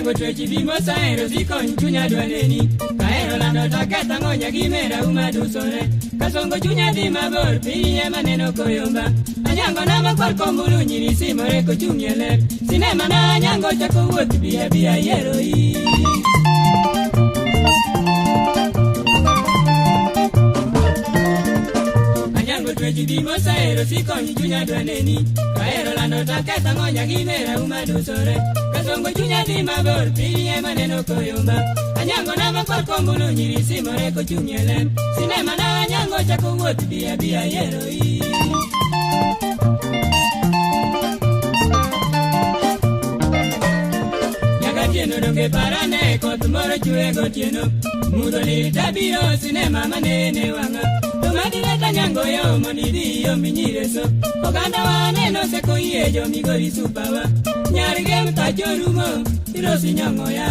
Anyango twechi bi mosahero sikony chunya dwa neni. Kahero lando taketho ang'o nyagimera uma dusore. Kasongo chunya dhi mabor piny ema neno koyomba. Anyango na makwar kombulu nyiri simore kochung' e ler. Sinema na Anyango chako wuoth bi abiya yiero i. Anyango twechi bi mosahero sikony chunya dwa neni. Kahero lando taketho ang'o nyagimera uma dusore. Kasongo chunya dhi mabor piny ema neno koyomba. Anyango na makwar kombulu nyiri simore kochung' e ler. Sinema na Anyango chako wuoth bi abiya yiero i. Nyakatieno donge parane koth moro chwe gotieno. Mudho lit abiro sinema manene wang'a. To madireta Anyango yo mondo idhi iom nyireso. Oganda wa neno seko yie jo Migori supawa. Nyar gem tacho rumo irosi nyong'o ya.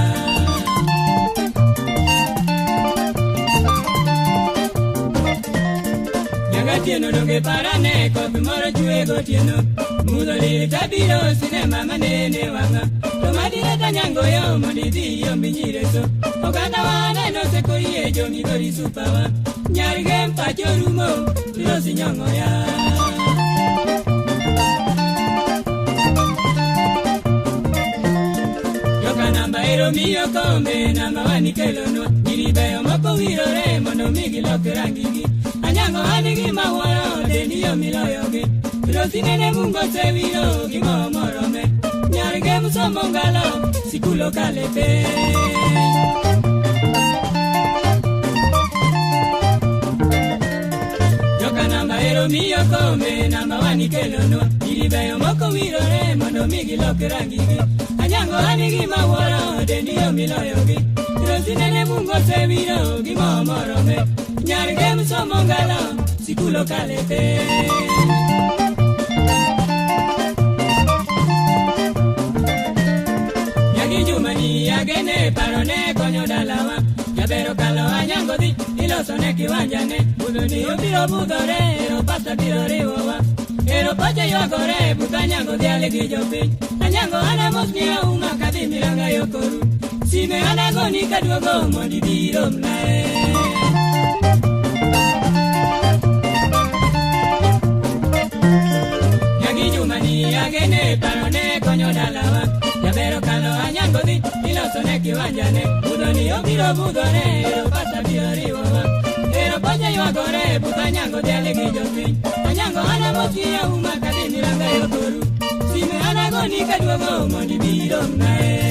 Nyakatieno donge parane koth moro chwe gotieno. Mudho lit abiro sinema manene wang'a. To madireta Anyango yo mondo idhi iom nyireso. Oganda wa neno seko yie jo Migori supawa. Nyar gem pacho rumo irosi nyong'o ya. Joka namba ero miyo kombe namba wan ikelonwa. Nyiri beyo moko wirore mondo mi gilok rangigi. Anyango an gi mawuoro dendi yo miloyogi. Rosi nene Mungu osewiro gi mo morome. Nyar gem somo ngalo sikul okale piny. Joka namba ero miyo kombe namba wan ikelonwa. Nyiri beyo moko wirore mondo mi gilok rangigi. Anyango an gi mawuoro dendi yo miloyogi. Rosi nene Mungu osewiro gi mo morome. Nyar gem somo ngalo sikul okale piny. Nyagi Jumani agene parone konyo dalawa. Jabero kalo Anyango dhi iloso ne kiwanja ne. Budho ni obiro budhore ero pasta biro riwowa. Ero pacha ywagore but Anyango dhial gi jopiny. Anyango an amos ni auma kadhi Miranga yo koru. Sime an agoni kaduogo mondo ibi iromnae. Nyagi Jumani agene parone konyo dalawa. Jabero kalo Anyango dhi iloso ne kiwanja ne. Budho ni obiro budhore ero pasta biro riwowa. Ero pacha ywagore but Anyango dhial gi jopiny. Anyango an amos ni auma kadhi Miranga yo koru. Sime an agoni kaduogo mondo ibi iromnae.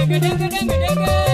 Denge, denge, denge.